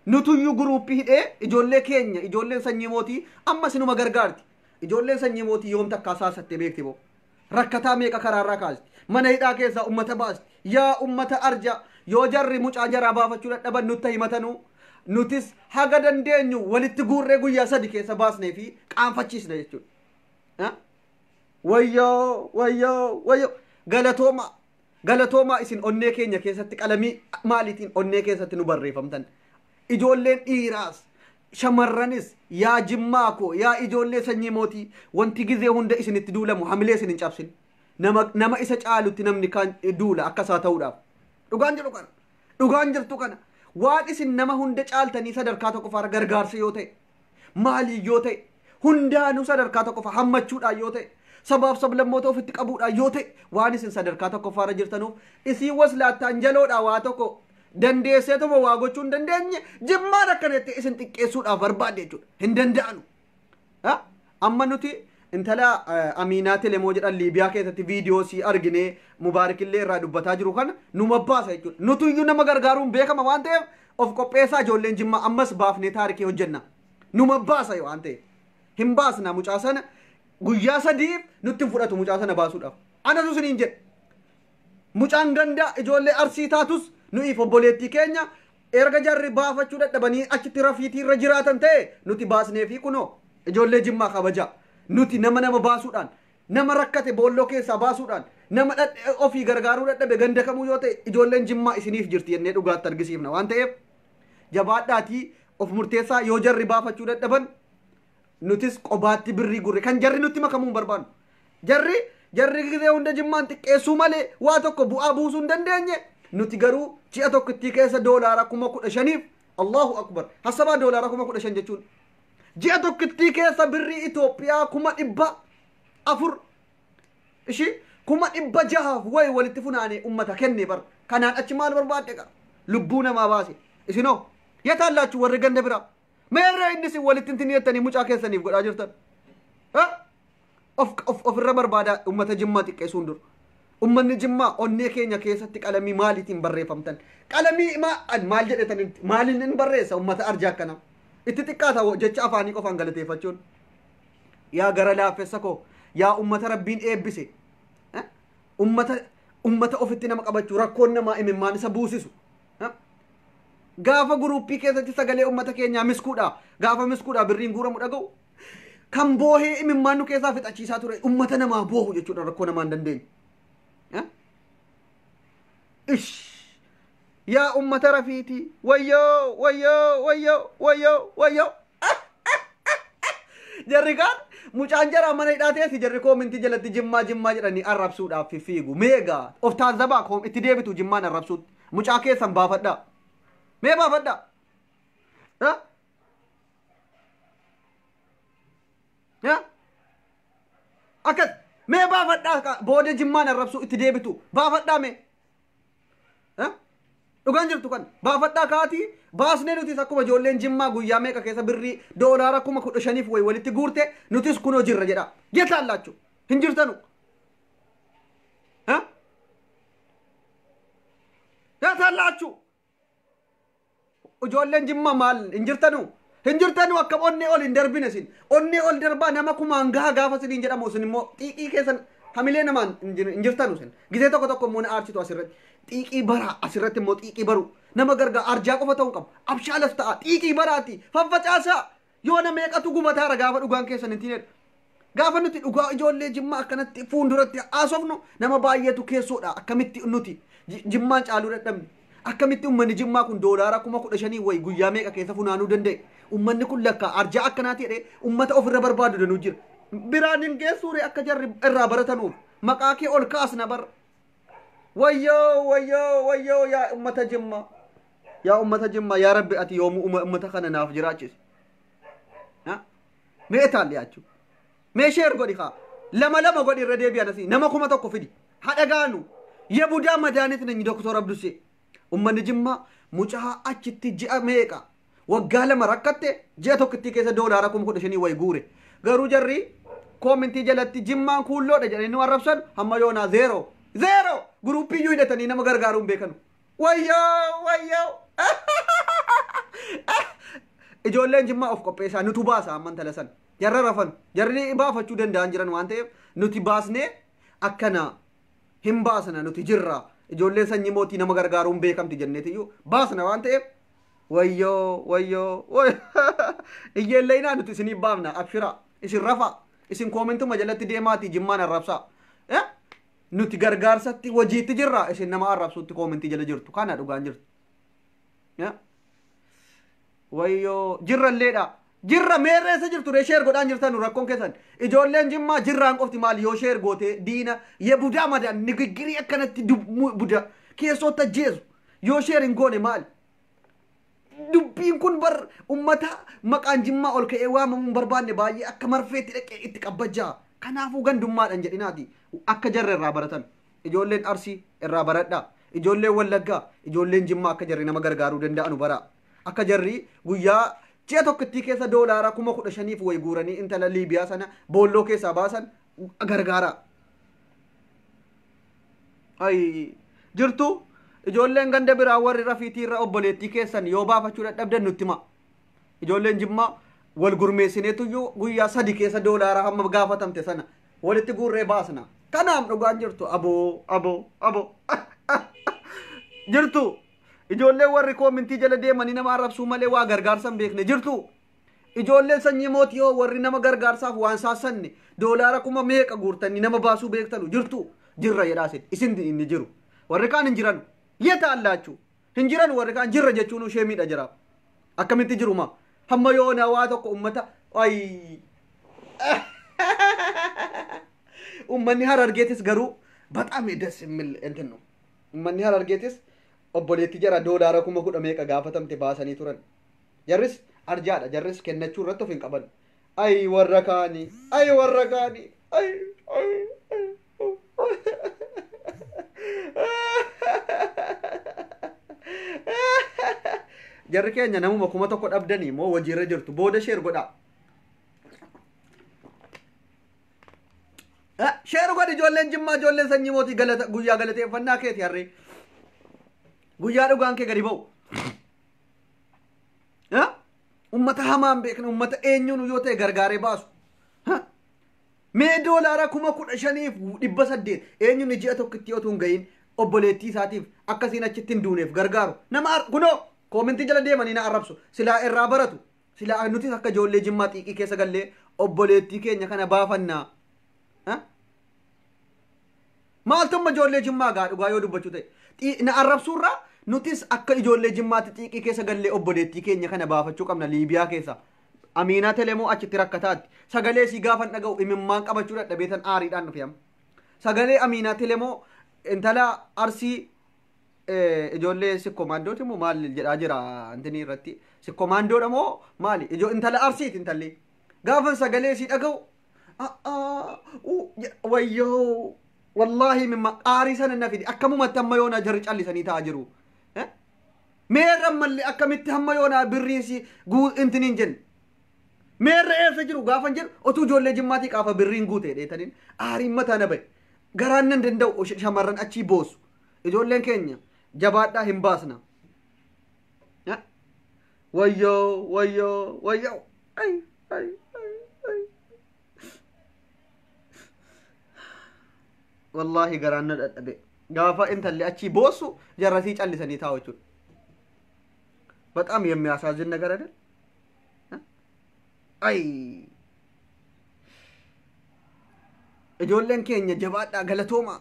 Nutuyyuu guruuppii hidhee ijoollee keenya ijoolleen sanyii mootii amma sinuma gargaarti. Ijoolleen sanyii mootii yoom takkaa saasattee beekti boo. Rakkataa meeqa karaarraa kaasti. Mana hidhaa keessaa ummata baasti. Yaa ummata arja yoo jarri mucaa jaraa baafachuu dadhaban nutti himatanuu. Nutis haga dandeenyu walitti guurree guyyaa 3 keessa baasnee fi qaanfachiisna jechuudha. Wayyoo wayyoo wayyoo galatooma. Galatoomaa isin onnee keenya keessatti qalamii maaliitiin onnee keessatti nu barreeffamtan. Ijoolleen dhiiraas shamarranis yaa Jimmaa koo yaa ijoollee sanyii mootii wanti gizee hunda isinitti duulamu hamilee isin hin cabsin. Nama isa caalutti namni kaan duula akkasaa ta'uudhaaf. Dhugaan jedhu kana. Dhugaan jirtu kana. Waan isin nama hunda caaltanii sadarkaa tokkoffaarra gargaarsa yoo ta'e maalii yoo ta'e hundaanuu sadarkaa tokkoffaa hammachuudhaan yoo ta'e sabaaf sablammoota ofitti qabuudhaan yoo ta'e waan isin sadarkaa tokkoffaarra jirtanuuf isiin waslaattaan jaloodhaa waa tokko dandeesseetuma waa gochuu hin dandeenye Jimmaan akkana jettee isin xiqqeessuudhaaf barbaadde jechuudha. Hin danda'anu. Amma nuti Intala Amiinaa Telemoo jedhan Liibiyaa keessatti viidiyoo si argine Mubaarikillee irraa dubbataa jiru kana numa baasa jechuudha. Nutuyyuu nama gargaaruun beekama waan ta'eef of qopheessaa ijoolleen Jimmaa ammas baafnee taarikii hojjenna. Numa baasa waan ta'eef. Hin baasna mucaa sana guyyaa sadiif nutti hin fudhatu mucaa sana baasuudhaaf. Anatu isiniin jedhe. Mucaan gandaa ijoollee Arsii taatus nuyiif obboleettii keenya erga jarri baafachuu dadhabanii achitti rafiitii irra jiraatan ta'e nuti baasnee fi kunoo ijoollee Jimmaa kabajaa. Nuti nama nama baasuudhaan nama rakkate boolloo keessaa baasuudhaan nama ofii gargaaruu dadhabe ganda kamuu yoo ta'e ijoolleen Jimmaa isiniif jirti jennee dhugaatti argisiifna waan ta'eef jabaadhaatii of murteessaa yoo jarri baafachuu dadhaban nutis qobaatti birrii gurre kan jarri nutti makamuu hin barbaannu. Jarri gisee hunda Jimmaan xiqqeessuu malee waa tokko bu'aa buusuu hin dandeenye nuti garuu ji'a tokkittii keessa $15,000 Allahu akbar hasabaa $15,000 jechuun ji'a tokkittii keessa birrii Itoophiyaa 400,000 ishii 600,000 wayi walitti funaanee ummata kenne bar kanaan achi maal barbaadde qaba lubbuu namaa baase isinoo yataallaachuu warri ganda biraa meerree inni isin walitti hin jettanii mucaa keessaniif godhaa jirtan ofirra barbaadaa ummata Jimmaa xiqqeessuun dur ummanni Jimmaa onnee keenya keessatti qalamii maaliitiin barreeffamtan qalamii maal jedhetan maaliin hin barreessa ummata arjaa akkanaa itti xiqqaata jecha afaanii qofaan galateeffachuun yaa gara laaffessa koo yaa ummata rabbiin eebbise ummata ofitti nama qabachuu rakkoon namaa imimmaan isa buusisu gaafa guruppii keessatti sagalee ummata keenyaa miskuudha gaafa miskuudha birriin guuramu dhaga'u kan boohee imimmaan nu keessaa fixachiisaa ture ummata namaa boohu jechuudha rakkoo namaa hin dandeenye. Ish yaa ummata rafiitii wayyoo wayyoo wayyoo wayyoo wayyoo jarri kaan mucaan jaraa mana hidhaa teessi jarri koomintii jalatti Jimmaa Jimmaa jedhanii arrabsuudhaaf fiigu meegaa of taazabaa koom itti deebitu Jimmaan arrabsuutti mucaa keessan baafadhaa mee baafadhaa akkas mee baafadhaa booda Jimmaan arrabsuu itti deebitu baafadhaa mee dhugaan jirtu kan baafadhaa kaatii baasnee nutis akkuma ijoolleen Jimmaa guyyaa meeqa keessa birrii $15,000 wayi walitti guurte nutis kunoo jirra jedha jetaallaachuu hin jirtanu jetaallaachuu ijoolleen Jimmaa maal hin jirtanu hin jirtanu akkam onnee ol hin darbine isin onnee ol darbaa nama kumaan gaha gaafa isiniin jedhamu isin immoo xiiqii keessan hamilee namaan hin jirtanu isin gisee tokko tokko immoo na aarsitu asirratti xiiqii baraa asirratti immoo xiiqii baru nama gargaar arjaa qofa ta'uu qabu abshaalas ta'a xiiqii baraati faffacaasaa yoo na meeqatu gubataara gaafa dhugaan keessan hin tiinedha gaafa nuti dhugaa ijoollee Jimmaa akkanatti fuulduratti haasofnu nama baay'eetu keessoodha akkamitti nuti Jimmaan caaluu dadhabne akkamitti ummanni Jimmaa kun $15,000 wayi guyyaa meeqa keessa funaanuu danda'e ummanni kun lakkaa arjaa akkanaati jedhee ummata ofirra barbaadu danuu jira biraan hin geessuure akka jarri irraa baratanuuf maqaa kee ol kaasna bar wayyoo wayyoo wayyoo yaa ummata Jimmaa yaa ummata Jimmaa yaa rabbi ati yoomuu ummata kana naaf jiraachise mee taalli achuu mee sheer godhi kaa lama lama godhi irra deebi'an asii nama 1000 fidi haadha gaanu yebudaa madaanit nanyi Doktor Abdusee ummanni Jimmaa mucaa achitti ji'a meeqa waggaa lama rakkatte ji'a tokkittii keessa $15,000 wayi guure garuu jarri koomintii jalatti Jimmaan kuulloodha jedhanii nu arrabsan hamma yoonaa zeeroo zeeroo guruppii iyyuu hidhatanii nama gargaaruu hin beekanu wayyoo wayyoo ijoolleen Jimmaa of qopheessaa nutu baasa amman tala san jarra rafan jarri baafachuu danda'an jiran waan ta'eef nuti baasnee akkana hin baasna nuti jirra ijoolleen sanyii mootii nama gargaaruun beekamti jenneetiyyuu baasna waan ta'eef wayyoo wayyoo iyyeellee nuti isiniif baafna abshiraa isin rafaa isin koomintuma jalatti deemaatii Jimmaan arrabsaa nuti gargaarsatti hojiitti jirra isin nama arrabsuutti koomintii jala jirtu kana dhugaan jirtu wayyoo jirralleedha jirra meerreessa jirtu ree sheer godhaan jirtan rakkoon keessan ijoolleen Jimmaa jirraan qofti maal yoo sheer goote diina yebudaa madaan nigiggirii akkanatti buda keessootti ajjeesu yoo sheer hin goone maal dubbiin kun bar ummata maqaan Jimmaa ol ka'ee waamamuu hin barbaanne baay'ee akka marfeetti dhaqee itti qabbajjaa kanaafuu gandummaadhaan jedhinaati akka jarra irraa baratan ijoolleen Arsii irraa baradhaa ijoolleen Wallaggaa ijoolleen Jimmaa akka jarri nama gargaaruu danda'anu baraa akka jarri guyyaa Ji'a tokkittii keessa doolaara 15,000 wayi guuranii intala Liibiyaa sana boolloo keessaa baasan gargaara. Ay jirtu ijoolleen ganda biraa warri rafiitii irra obboleettii keessan yoo baafachuu dadhabdan nutti hima. Ijoolleen Jimmaa wal gurmeessineetuyyuu guyyaa 3 keessa doolaara hamma gaafatamte sana walitti guurree baasna. Kanaaf dhugaan jirtu aboo aboo aboo jirtu ijoolleen warri koomintii jala deemanii nama arrabsuu malee waa gargaarsa hin beekne jirtu. Ijoolleen sanyii mootii hoo warri nama gargaarsaaf waan saassanne doolaara kuma meeqa guurtanii nama baasuu beektanu jirtu. Jirra jedhaa isin isin inni jiru warri kaan hin jiran yeta allaachuu hin jiran warri kaan jirra jechuun ishee miidha jira. Akkamitti jiruma hamma yoona waa tokko ummata ay ummanni Harargeetis garuu በጣም ደስ የሚል እንትን ነው። Ummanni Harargeetis obboleetti jara doolaara 10,000 meeqa gaafatamte baasanii turan. Jarris arjaadha, jarris kennachuu irratti of hin qaban. Ay warra kaanii, ay warra kaanii, ay ay ay. Jarri keenya namuma 1,000 dhabdanii moo hojiirra jirtu booda sheer godhaa. Sheer godhi ijoolleen Jimmaa ijoolleen sanyii mootii galata guyyaa galateeffannaa keeti harree. Guyyaa dhugaan kee gadi ba'u. Ummata hamaan beekne ummata eenyuun yoo ta'e gargaaree baasu. Mee doolaara 15,800 eenyuun ji'a tokkotti otoo hin gahin obboleettii isaatiif akkasiin achitti hin duuneef gargaaru. Nama kunoo koomentii jala deemanii na arrabsu silaa irraa baratu silaa nutis akka ijoollee Jimmaa xiiqii keessa gallee obboleettii keenya kana baafannaa. Maaltumma ijoollee Jimmaa gaa dhugaa yoo dubbachuu ta'e na arrabsuurraa nutis akka ijoollee Jimmaatti xiiqii keessa gallee obboleettii keenya kana baafachuu qabna Liibiyaa keessa. Amiinaa Telemoo achitti rakkataatti sagalee sii gaafan dhaga'u imimmaan qabachuu dadhabeetan aariidhaan dhufe amma. Sagalee Amiinaa Telemoo intala Arsii ijoollee sikkomaandooti moo maal jedhaa jira intini irratti sikkomaandoodha moo maali intala Arsiiti intalli gaafan sagalee sii dhaga'u wayyoo wallaahi mimma aarii sana na fidi akkamumatti hamma yoonaa jarri callisanii taa'aa jiru. Meerra ammallee akkamitti hamma yoonaa birriin si intiniin jenne. Meerra eessa jiru gaafan jedhu otuu ijoollee Jimmaatii qaafa birriin guute dheetaniin aariin mataa na bahe. Garaan nan danda'u shamarran achii boosu. Ijoolleen keenya jabaadhaa hin baasna. Wayyoo wayyoo wayyoo. Ay ay ay ay. Wallaahi garaan na dadhabe. Gaafa intalli achii boosu jarrasii callisanii taa'u jechuudha. በጣም የሚያሳዝን ነገር አይደል? አይ ijoolleen keenya jabaadhaa galatooma.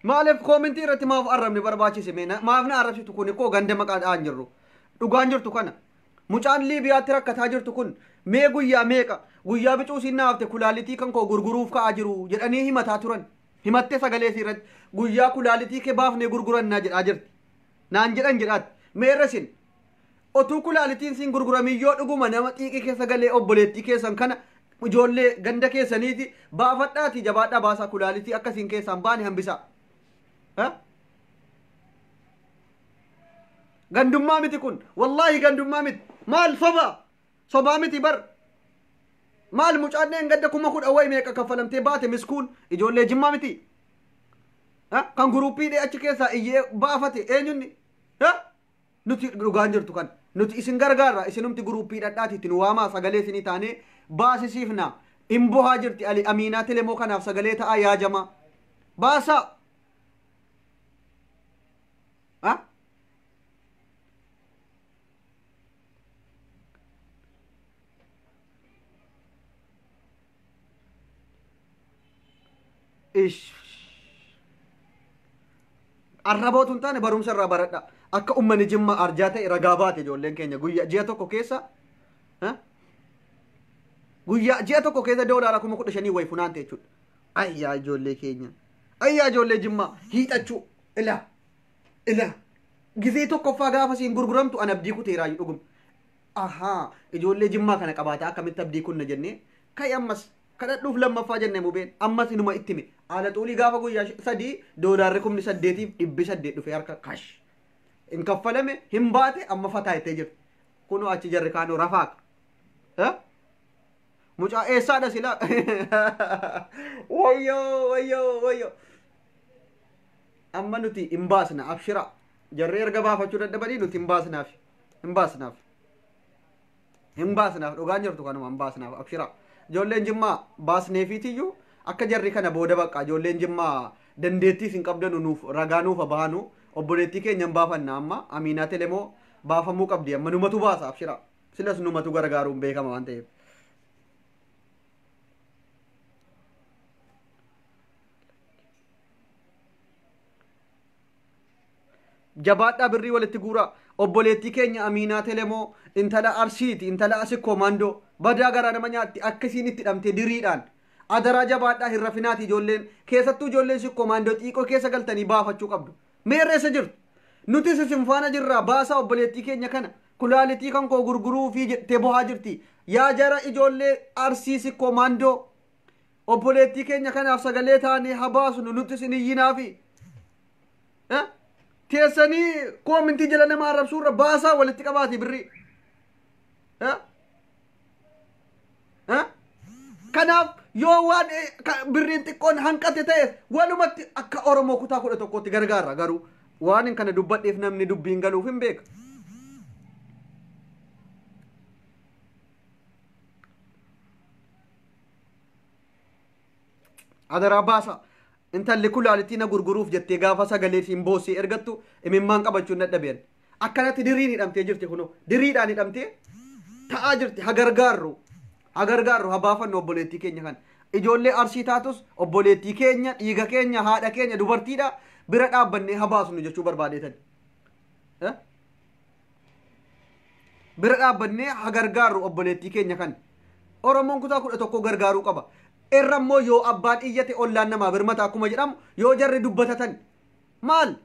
Maaliif koomentii irratti maaf arrabni barbaachise mee maaf na arrabsitu kun koo ganda maqaa dha'an jirru dhugaan jirtu kana mucaan Liibiyaatti rakkataa jirtu kun mee guyyaa meeqa guyyaa bicuu siin naafte kulaalitii kan koo gurguruuf ka'aa jiru jedhanii himataa turan. Himattee sagalee irratti guyyaa kulaalitii kee baafnee gurgurannaa jedhaa jirti. Naan jedhan jedhaatti meerra isin otuu kulaalitiin siin gurguramiyyoo dhuguma nama xiiqii keessa galee obboleettii keessan kana ijoollee ganda keessaniiti baafadhaati jabaadhaa baasaa kulaalitii akkasiin keessaan baane hambisaa. Gandummaa miti kun wallaahi gandummaa miti maal soba sobaa miti bar. Maal mucaan gadda 10,000 wayi meeqa kaffalamtee baate miskuun ijoollee Jimmaa miti. Kan guruppii achi keessaa iyyee baafate eenyunni nuti dhugaan jirtu kan nuti isin gargaarra isinumti guruppii dhadhaati itti nu waamaa sagalee isinii taanee baasisiifna hin bohaa jirti Ali Amiinaa Telemoo kanaaf sagalee ta'aa yaajama baasaa. Ish arrabootu hin taane barumsa irraa baradha. Akka ummanni Jimmaa arjaa ta'e ragaa baate ijoolleen keenya guyyaa ji'a tokko keessa guyyaa ji'a tokko keessa doolaara 15,000 wayi funaante jechuudha. Ayyaa ijoollee keenya ayyaa ijoollee Jimmaa hiixachuu ila ila gizee tokkoffaa gaafa siin gurguramtu an abdii kuteeraayyuu dhugum. Ahaa ijoollee Jimmaa kana qabaataa akkamitti abdii kunna jennee kai ammas Kadhadhuuf lammaffaa jenne mubeen ammas inuma itti hime. Haala xuulii gaafa guyyaa 3 doolaarri 8,800 dhufe harka kash. Hin kaffalame hin baate amma fataa ittee jirti. Kunoo achi jarri kaanoo rafaaka. Mucaa eessaadha sila? Wayyoo wayyoo wayyoo. Amma nuti hin baasna abshira. Jarri erga baafachuu dadhabanii nuti hin baasnaaf. Hin baasnaaf. Hin baasnaaf dhugaan jirtu kanuma hin baasnaaf abshira. Ijoolleen Jimmaa baasneefiitiyyuu akka jarri kana booda bakka ijoolleen Jimmaa dandeettiis hin qabdanu nuuf ragaa nuuf baanu obboleettii keenya hin baafanna amma Amiinaa Telemoo baafamuu qabdi amma numatu baasa abshira. Silas numatu gargaaruun beekama waan ta'eef. Jabaadhaa birrii walitti guuraa. Obboleettii keenya Amiinaa Telemoo intala Arsiiti intala Asikkoo Maandoo badaa garaa nama nyaatti akkasiin itti dhamtee diriidhaan. Adaraa jabaadhaa hin rafinaati ijoolleen keessattuu ijoolleen Sikkoo Maandoo xiiqoo keessa galtanii baafachuu qabdu. Meerreessa jirtu. Nutis isin faana jirraa baasaa obboleettii keenya kana kulaalitii kan koo gurguruu fi jettee bohaa jirti. Yaa jara ijoollee Arsii Sikkoo Maandoo obboleettii keenya kanaaf sagalee taanee haa baasnu nutis hin iyyinaafi. Teessanii koomintii jala nama arrabsuurra baasaa walitti qabaati birrii. Kanaaf yoo waan birriin xiqqoon hanqate ta'e walumatti akka Oromoo kutaa 11tti gargaara garuu waan kana dubbadheef namni dubbiin galuuf hin beeka. Adaraa baasa. Intalli kulaalittii na gurguruuf jettee gaafa sagalee siin boossee ergattu imimmaan qabachuun dadhabeen. Akkanatti diriin hidhamtee jirti kunoo. Diriidhaan hidhamtee ta'aa jirti. Ha gargaarru. Ha gargaarru ha baafannu obboleettii keenya kana. Ijoollee Arsii taatus obboleettii keenya dhiiga keenya haadha keenya dubartiidha bira dhaabbannee ha baasnu jechuu barbaadeetan. Bira dhaabbannee ha gargaarru obboleettii keenya kana. Oromoon kutaa 11 gargaaruu qaba. Irra immoo yoo abbaan iyyate ollaan namaa birmata akkuma jedhamu yoo jarri dubbatatan maal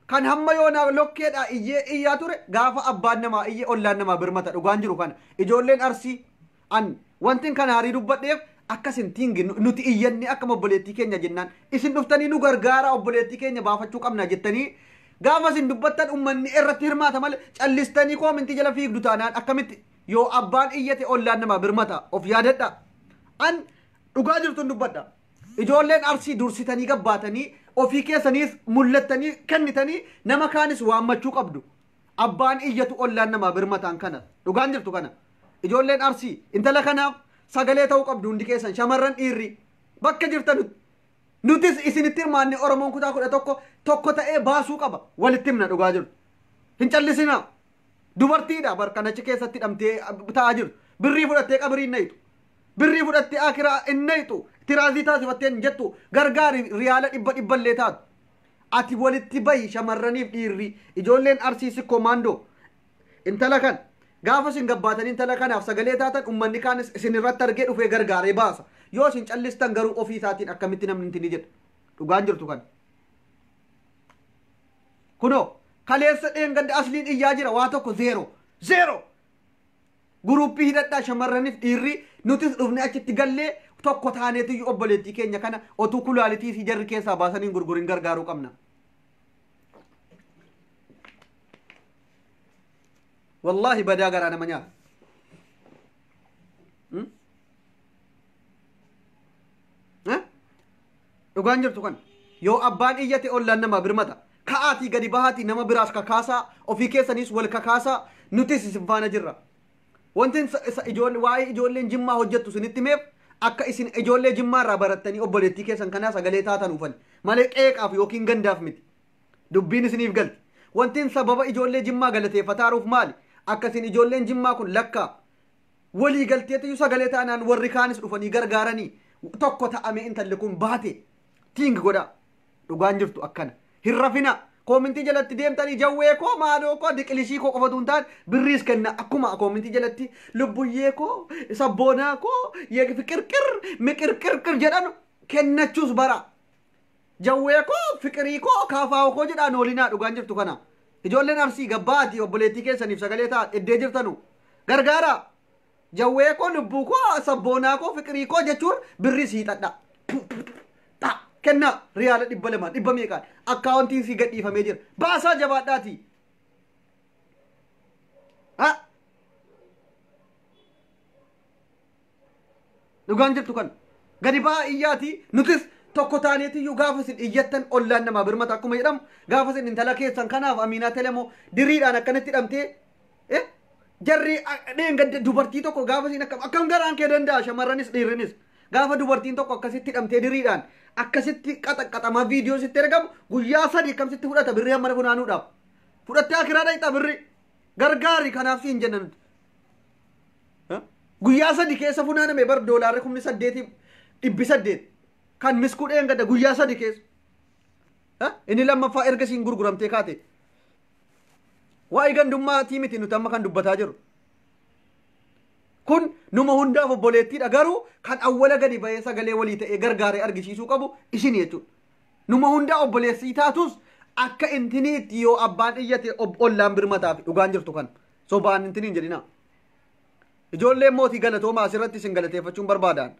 kan hamma yoo naa lokkeedhaa iyyee iyyaa ture gaafa abbaan namaa iyyee ollaan namaa birmata dhugaan jiru kana ijoolleen Arsii an wantin kana harii dubbadheef akkasin tiingi nuti iyyanni akkama obboleettii keenya jennaan isin dhuftanii nu gargaara obboleettii keenya baafachuu qabna jettanii gaafa isin dubbattan ummanni irratti hirmaata malee callistanii koomintii jala fiigdu taanaan akkamitti yoo abbaan iyyate ollaan namaa birmata of yaadadha. An dhugaa jirtuun dubbadha. Ijoolleen Arsii dursitanii gabbaatanii ofii keessaniis mul'attanii kennitanii nama kaanis waammachuu qabdu. Abbaan iyyatu ollaan namaa birmataan kana. Dhugaan jirtu kana. Ijoolleen Arsii intala kanaaf sagalee ta'uu qabdu hundi keessan shamarran dhiirri bakka jirtan nutis isinitti hirmaanne Oromoon kutaa 11 tokko ta'ee baasuu qaba. Walitti himna dhugaa jirtu. Hin callisinaa. Dubartiidha bar kan achi keessatti hidhamtee taa'aa jirtu. Birrii fudhattee qabrii hin nayitu. Birrii fudhattee akiraa hin nayitu. Tiraazii taasifattee hin jettu. Gargaari riyaala 100 illee taatu. Ati walitti bahi shamarraniif dhiirri. Ijoolleen Arsii Sikkoo Maandoo. Intala kan gaafa isin gabbaatanii intala kanaaf sagalee taatan ummanni kaanis isin irratti argee dhufee gargaaree baasa. Yoo isin callistan garuu ofii isaatiin akkamitti namni ni jedha. Dhugaan jirtu kana. Kunoo kaleessa dheengadda asliin iyyaa jira waa tokko 0 0. Guruppii hidhadhaa shamarraniif dhiirri nutis dhufne achitti gallee tokko taaneetiyyuu obboleettii keenya kana otuu kulaalitii fi jarri keessaa baasanii gurgurin gargaaruu qabna. Wallaahi badaa garaa nama nyaata. Dhugaan jirtu kana. Yoo abbaan iyyate ollaan namaa birmata. Ka'aatii gadi bahaatii nama biraas kakaasaa ofii keessaniis wal kakaasaa nutis isin faana jirra. Wanti waa'ee ijoolleen Jimmaa hojjettu isinitti himeef akka isin ijoollee Jimmaa irraa barattanii obboleettii keessan kanaa sagalee taatan ufan malee qeeqaaf yookiin gandaaf miti. Dubbiin isiniif galti. Wanti sababa ijoollee Jimmaa galateeffataaruuf maali? Akka isin ijoolleen Jimmaa kun lakkaa walii galteetiyyuu sagalee taanaan warri kaanis dhufanii gargaaranii tokko ta'amee intalli kun baate tiingi godhaa. Dhugaan jirtu akkana. Hin rafina. Koomintii jalatti deemtanii jawwee koo maaloo koo diqilishii koo qofatu hin taane birriis kenna akkuma koomintii jalatti lubbuyyee koo sabboonaa koo fiqirqir miqirqirqir jedhan kennachuus bara. Jawwee koo fiqirii koo kaafaa'oo koo jedhaan oolinaa dhugaan jirtu kana. Ijoolleen Arsii gabbaati obboleettii keessaniif sagalee ta'a iddee jirtanu gargaara. Jawwee koo, lubbuu koo, sabboonaa koo, fiqirii koo jechuun birrii sii xadhaa. Kennaa riyaala 200 dhibba meeqaan akkaawuntiin sii gadhiifamee jira. Baasaa jabaadhaati. Dhugaan jirtu kan gadi ba'aa iyyaati. Nutis tokko taaneetiyyuu gaafa isin iyyattan ollaan namaa birmata akkuma jedhamu, gaafa isin intala keessan kanaaf Amiinaa Telemoo diriidhaan akkanatti hidhamtee jarri dheengadde dubartii tokko gaafa isin akkam akkam garaan kee danda'a, shamarranis dhiirrinis gaafa dubartiin tokko akkasitti hidhamtee diriidhaan akkasitti qaxaqqaxamaa viidiyoo sitti ergamu guyyaa 3 akkamsitti fudhata birrii hammana funaanuudhaaf fudhattee akiraa dhaqxa birrii gargaari. Kanaaf siin jenna nuti. Guyyaa 3 keessa funaaname bar doolaarri 8,800 kan miskuu dheengadda guyyaa 3 keessa. Inni lammaffaa erga siin gurguramtee kaate. Waa'ee gandummaatii miti nuti amma kan dubbataa jiru. Kun numa hundaaf obboleettiidha, garuu kan awwala gadi bahee sagalee walii ta'ee gargaaree argisiisuu qabu isin jechuudha. Numa hundaa obboleessii taatus akka intiniitti yoo abbaan iyyate ollaan birmataa fi dhugaan jirtu kan sobaan intiniin jedhina. Ijoolleen mootii galatoomaa, asirratti isin galateeffachuun barbaadaan.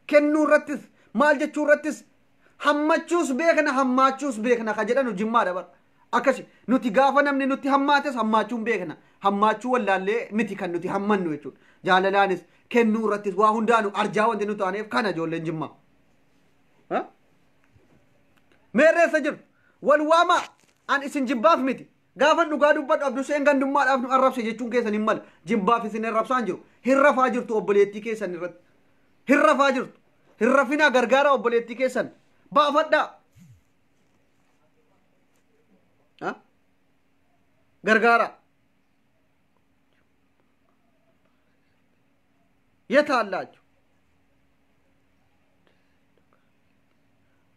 Kennuu irrattis maal jechuu irrattis hammachuus beekna, hammaachuus beekna ka jedhanu jimmaadha bara. Akkasi nuti gaafa namni nutti hammaates hammaachuun beekna. Hammaachuu wallaallee miti kan nuti hammannu jechuudha. Jaalalaanis kennuu irrattis waa hundaanu arjaa wanti nu taaneef kana ijoolleen jimmaa. Meerreessa jirtu wal waamaa, an isin jibbaaf miti. Gaafa dhugaa dubbadhu Abduseen gandummaadhaaf nu arrabse jechuun keessan hin mala. Jibbaaf isin arrabsaan jiru. Hin rafaa jirtu obboleettii keessan irratti. Hin rafaa jirtu. Hin rafinaa, gargaara obboleettii keessan. Baafadhaa. Gargaara. Yetaallachu.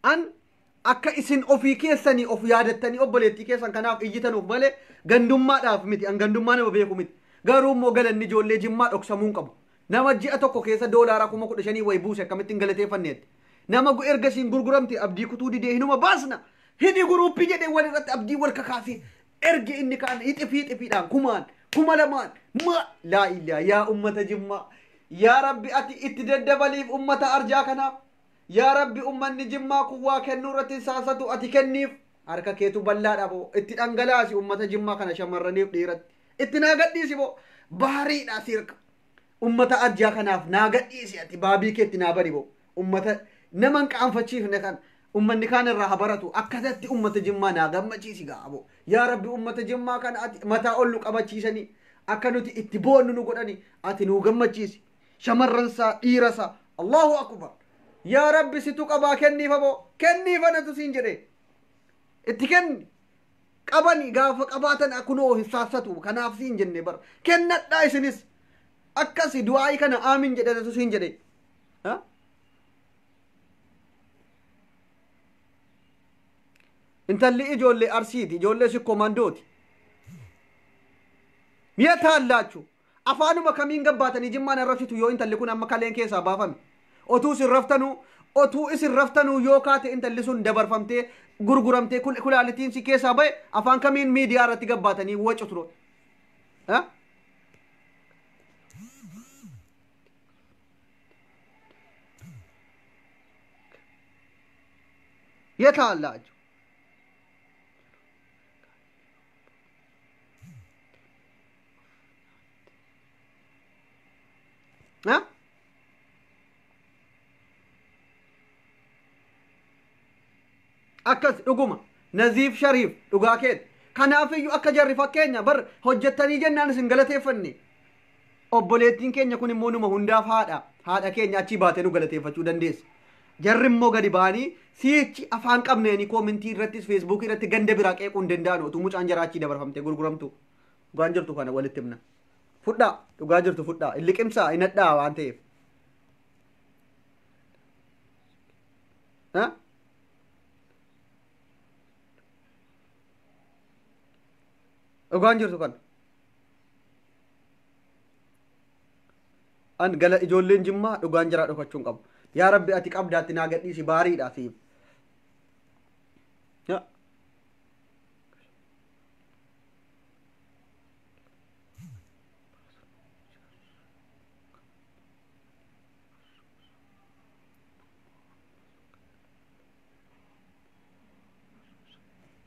An akka isin ofii keessanii of yaadattanii obboleettii keessan kanaaf iyyitanuuf malee gandummaadhaaf miti. An gandummaa nama beeku miti. Garuu immoo galanni ijoollee jimmaa dhoksamuu hin qabu. Nama ji'a tokko keessa doolaara 15,000 wayi buuse akkamittiin galateeffanneetti. Nama erga isiin gurguramte abdii kutuu didee hinuma baasna. Hidhi guruuppii jedhee wal irratti abdii wal kakaasee erge, inni kaan hixifii xifiidhaan kumaan 2,000 ma laa ilaa. Yaa ummata jimmaa, yaa rabbi ati itti daddabaliif ummata arjaa kanaaf. Yaa rabbi, ummanni jimmaa kun waa kennuu irratti hin saasatu, ati kenniif, harka keetu bal'aadha boo, itti dhangalaasi ummata jimmaa kana shamarraniif dhiiratti itti naa gadhiisi boo, baariidha sirka ummata arjaa kanaaf naa gadhiisi, ati baabii keetti naa bani boo, ummata nama hin qaanfachiifne kan ummanni kaan irraa haa baratu, akkasatti ummata jimmaa naa gammachiisi gaa boo. Yaa rabbi, ummata jimmaa kana ati mataa ol nu qabachiisanii akka nuti itti boonnu nu godhani, ati nuu gammachiisi, shamarransaa dhiirasaa. Allahu akbar, yaa rabbi situ qabaa, kenniifa boo, kenniifa natu siin jedhe, itti kenni qabani gaafa qabaatan kunoo hin saassatu. Kanaaf siin jenne bar, kennadhaa isinis akkasi du'aa'ii kana aamin jedhe natu siin jedhe. Intalli ijoollee arsiiti, ijoollee sikkomandooti. Mi'a taallaachu afaanuma kamiin gabbaatanii jimmaan arrabsitu yoo intalli kun amma kaleen keessaa baafame? Otuu isin raftanuu, otuu isin raftanuu yoo kaate intalli sun dabarfamtee gurguramtee kulaalitiin si keessaa bahe, afaan kamiin miidiyaa irratti gabbaatanii wacu ture? የታላችሁ Akkas dhuguma Naziif Shariif, dhugaa keeti. Kanaafiyyuu akka jarri fakkeenya bar hojjettanii jennaan isin galateeffanne. Obboleettiin keenya kun immoo numa hundaaf haadha. Haadha keenya achii baatee nu galateeffachuu dandeessa. Jarri immoo gadi ba'anii si'ichi afaan qabneeni koomintii irrattis feesbuukii irratti ganda biraa qeequu hin danda'an otuu mucaan jaraa achii dabarfamtee gurguramtu. Dhugaan jirtu kana walitti himna. Fudhaa, dhugaa jirtu fudhaa, hin liqimsaa, hin hadhaa waan ta'eef. Dhugaan jirtu kana. An gala ijoolleen jimmaa dhugaan jiraa dhokachuu hin qabu. Yaa rabbi ati qabdaatti naa gadhiisi, baariidha siif.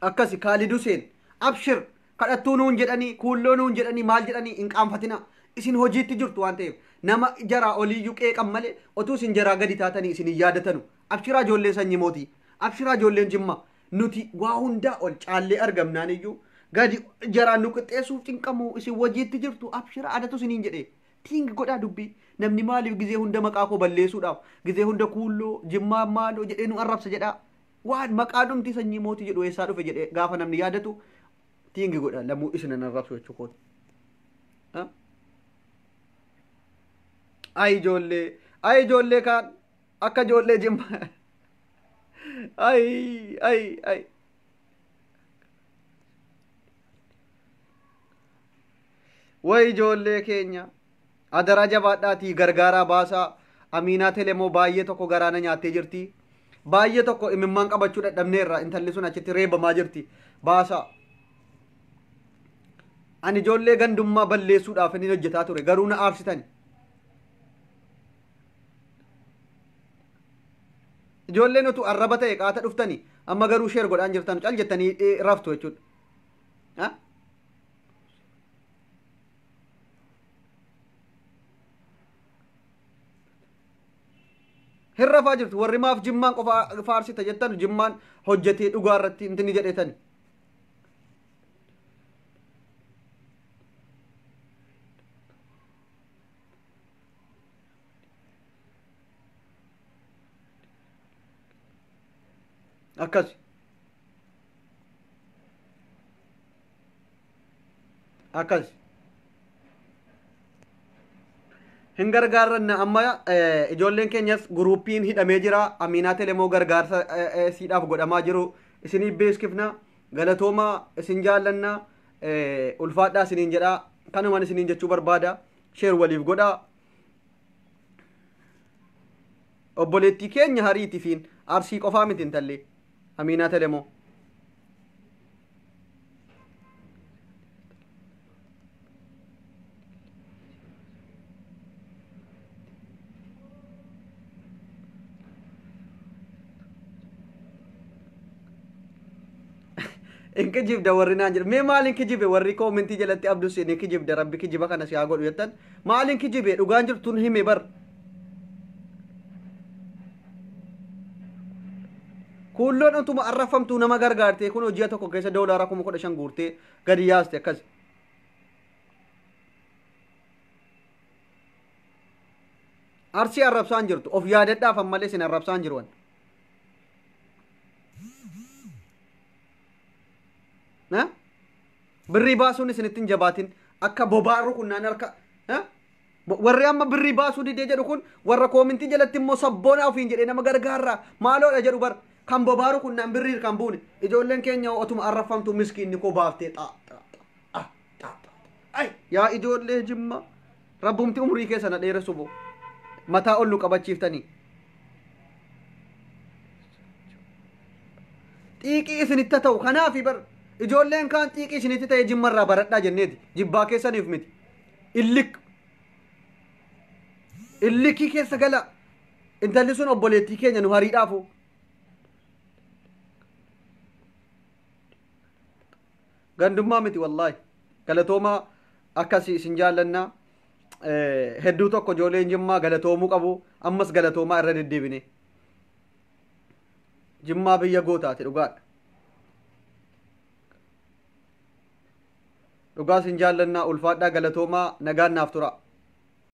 Akkasi Kaalid Huseen abshir kadhattuu nuun jedhanii kuulloo nuun jedhanii maal jedhanii hin qaanfatina. Isin hojiitti jirtu waan ta'eef nama jaraa oliiyyuu qeeqan malee otuu isin jaraa gadi taatanii isin hin yaadatanu. Abshiraa ijoolleen sanyii mootii. Abshiraa ijoolleen Jimmaa. Nuti waa hundaa ol caallee argamnaan iyyuu gadi jaraan nu qixxeessuuf cinqamu isin hojiitti jirtu abshiraa adatu isiniin jedhee. Tiing godhaa dubbii. Namni maaliif gizee hunda maqaa koo balleessuudhaaf gizee hunda kuulloo Jimmaa maaloo jedhee nu arrabsa jedhaa. Waan maqaa dhumti sanyii mootii jedhu eessaa dhufe jedhee gaafa namni yaadatu tiingi godha lamuu isin hin arrabsu jechuu kooti. Ay ijoollee ay ijoollee kaan akka ijoollee Jimmaa ay ay ay. Way ijoollee keenya adaraa jabaadhaatii gargaaraa baasaa. Amiinaa Telemoo baay'ee tokko garaana nyaattee jirti. Baay'ee tokko imimmaan qabachuu dadhabneerra intalli sun achitti reebamaa jirti. Baasaa. Ani ijoollee gandummaa balleessuudhaaf inni hojjetaa ture garuu na aarsitani. Ijoolleen utuu arraba ta'e qaata dhuftani amma garuu sheer godhaan jirtan cal jettanii raftu jechuudha. Hin rafaa jirtu warri maaf Jimmaan qofa faarsita jettan Jimmaan hojjetee dhugaa irratti intini jedhetani. Akkas. Akkas. Hin gargaarranna amma ijoolleen keenyas guruupiin hidhamee jira. Amiinaa Telemoo gargaarsa siidhaaf godhamaa jiru. Isiniif beeskifna. Galatoomaa isin jaallanna. Ulfaadhaa isiniin jedhaa. Kanumaan isiniin jechuu barbaada. Sheer waliif godhaa. Obboleettii keenya hariitifiin Arsii qofaa miti intalli. Amiinaa Telemoo. Hin kijibda warri naan jedhu. Mee maaliin kijibe warri koomentii jalatti Abdus ni kijibda rabbi kijiba kana si haa godhu jettan. Maaliin kijibe dhugaan jirtuun hime bar. Kuulloon utuma arrafamtuu nama gargaartee kun ji'a tokko keessa $15,000 guurtee gadi yaaste akkas. Arsii arrabsaan jirtu of yaadadhaaf ammallee isin arrabsaan jiru. Birrii baasuun isinitti hin jabaatin akka bobaa rukunnaan harka. Warri amma birrii baasuu didee jedhu kun warra koomintii jalatti immoo sabboona ofiin jedhee nama gargaarraa maaloodha jedhu bar kan bobaa rukunnaan birrii kan buune ijoolleen keenya otuma arrafamtu miskiinni koo baaftee xaa xaa xaa xaa xaa. Yaa ijoollee Jimmaa rabbumti umurii keessa na dheeressu bo mataa ol nu qabachiiftanii. Xiiqii isinitti ta'u kanaafi bar ijoolleen kaan xiiqii isinitti ta'e Jimmarraa baradhaa jenneeti jibbaa keessaniif miti. Illik illikii keessa gala intalli sun obboleettii keenya nu hariidhaafu. Gandummaa miti wallaahi galatoomaa akkasii isin jaallannaa. Hedduu tokko ijoolleen Jimmaa galatoomuu qabu ammas galatoomaa irra deddeebine. Jimmaa biyya gootaati dhugaadha. Dhugaa isin jaallannaa ulfaadhaa galatoomaa nagaan naaf tura.